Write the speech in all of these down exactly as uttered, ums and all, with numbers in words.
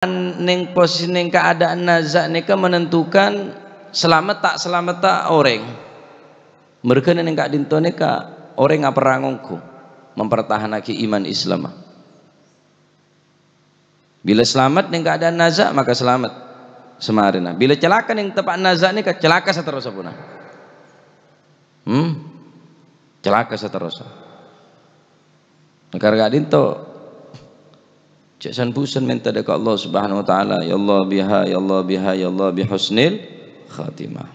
neng posisi, neng kaadaan naza' nèka menentukan salamet ta' salametta orèng. Merghâna neng ka'dinto nèka orèng aperrang ongghu mempertahanaghi iman Islamma. Bilâ salamet neng kaadaan naza', maka salamet samarèna. Bilâ calaka neng teppa' naza' nèka, calaka saterrossa pona. Hmm? Calaka saterrossa. Nèka ka'dinto, jhâ' san-bhusan mènta dâ' ka Allah Subhanahu wa Ta'ala, "Ya Allah biha, ya Allah biha, ya Allah bi husnil khatimah."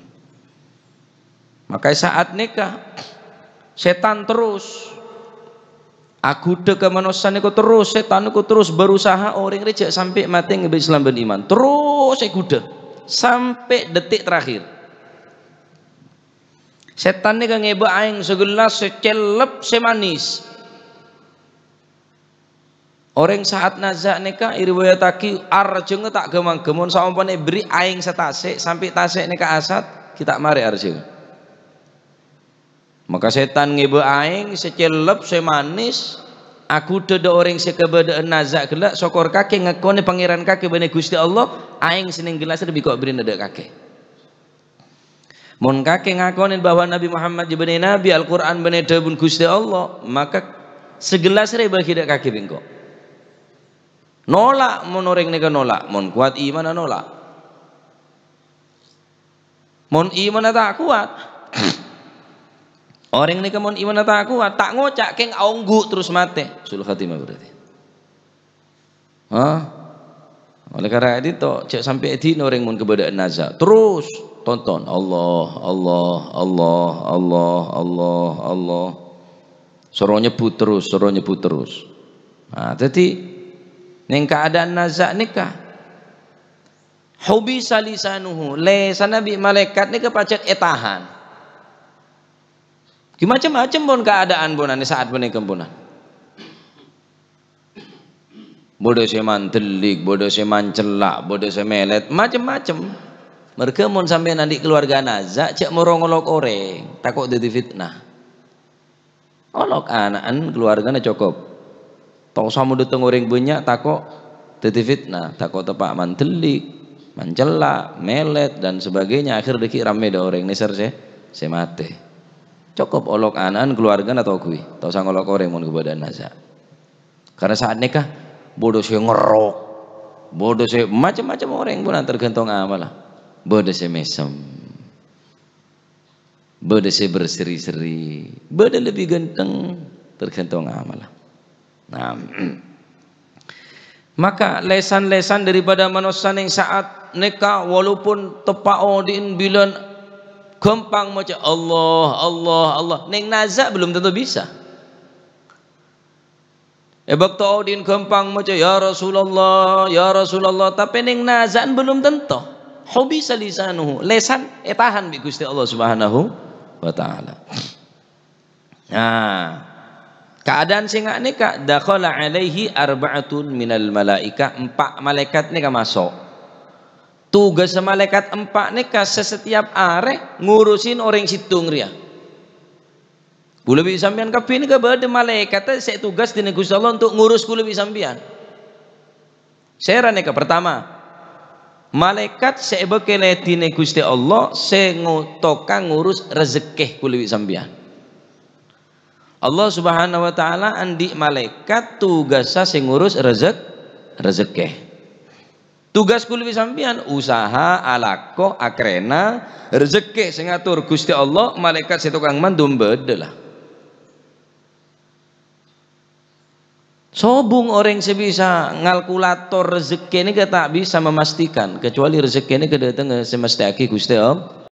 Maka è sa'at nèka, sètan terros aghudhâ ka manossa nèko, terros sètan nèko terros berusaha orèng rè jhâ' sampè' matè ngèbâ Islam bân iman. Terros èghudhâ sampè' detik terakhir. Sètan nèka ngèbâ aèng sagellas sè cellep, sè manis. Orèng sa'at naza' nèka èriwayattaghi arjhângnga ta' ghâ-mangghâ, mon saompamana èbherri' aèng satasè', sampè' tasè' nèka asat, ghi' ta' marè arjhângnga. Maka sètan ngèbâ aèng sè cellep, sè manis, aghudhâ dâ' orèng sè kabâdâ'ân naza' ghellâ', sokor kakè ngakonè Pangèran kakè bânnè Ghustè Allah, aèng sè neng gellas rè bi' ko' bherri'na dâ' kakè. Mon kakè ngakonè bahwa Nabi Muhammad jâ bânnè nabi, Al-Qur'an bânnè dhâbuna Ghustè Allah, maka sagellas rè èbâghi dâ' kakè bi' engko'. Nola', mon orèng nèka nola', mon kowat imanna nola'. Mon imanna ta' kowat, orèng nèka mon imanna ta' kowat, ta' ngoca', kèng aongghu terros matè. Su'ul khatimah berarti. Hah? Oleh karena itu, jhâ' sampè' èdina orèng mon kabâdâ'ân naza'. Terros tonton, Allah, Allah, Allah, Allah, Allah, Allah. Soro nyebbhut terros, soro nyebbhut terros. Nah, dhâddhi, neng kaadaan naza' nèka, hubisa lisanuhu, lèsanna bi' malaèkat nèka pajhât ètahan. Ghi macem-macem pon kaadaan ponana è sa'at panèka pona. Bâdâ sè mandellik, bâdâ sè mancella', bâdâ sè mèlèt, macem-macem. Merghâ mon sampèyan andi' kaluwarga naza', jhâ' moro ngolok orèng, tako' dhâddhi fitnah. Olok ana'na kaluwargana cokop. Ta' osa mon dâteng orèng bânnya', tako' dhâddhi fitnah, tako' teppa' mandellik, mancella', mèlèt, dan sebagainya. Akhir dhâggi' rammè dâ' orèng nèser sè, sè matè. Cokop olok ana'na kaluwargana toguwi. Ta' osa ngolok orèng mon kabâdâ'ân naza'. Karena sa'at nèka, bâdâ sè ngerrok, bâdâ sè macem-macem orèng, pon tergantung amalla. Bâdâ sè mèsem, bâdâ sè berseri-seri, bâdâ lebbi ghântheng, tergantung amalla. Nah, maka lèsan-lèsan daripada manossa neng sa'at nèka, walaupun teppa' odi'na bilân ghâmpang maca Allah, Allah, Allah, neng naza' belum tentu bisa. È bâkto odi'na ghâmpang maca, "Ya Rasulullah, ya Rasulullah," tapè neng naza'na belum tentu. Hubisa lisanuhu, lèsan ètahan bi' Ghustè Allah Subhanahu wa Ta'ala. Nah, kaadaan sè nga' nèka, dakhala alaihi arba'atun minal malaika, empa' malaèkat nèka maso'. Tugas malaèkat empa' nèka sè setiap arè ngurusin orèng sèttong rèya. Kaulâ bi' sampèyan kabbhi nèka bâdâ malaèkat sè ètugas dina Ghustè Allah untuk ngurus kaulâ bi' sampèyan. Sèra nèka? Pertama, malaèkat sè èbâkkèlè dina Ghustè Allah sè ngo-, tokang ngurus rejekkè kaulâ bi' sampèyan. Allah Subhanahu wa Ta'ala andi' malaèkat tugassa sè ngurus rejek-, rejekkè. Tugas kaulâ bi' sampèyan, usaha, alako, akrèna, rejekkè sè ngator Ghustè Allah, malaèkat sè tokang mandum bâdâ la. Sobung orèng sè bisa ngalkulator rejekkè nèka ta' bisa memastikan, kecuali rejekkè nèka dâtengnga sè mastèyaghi Ghustè Allah.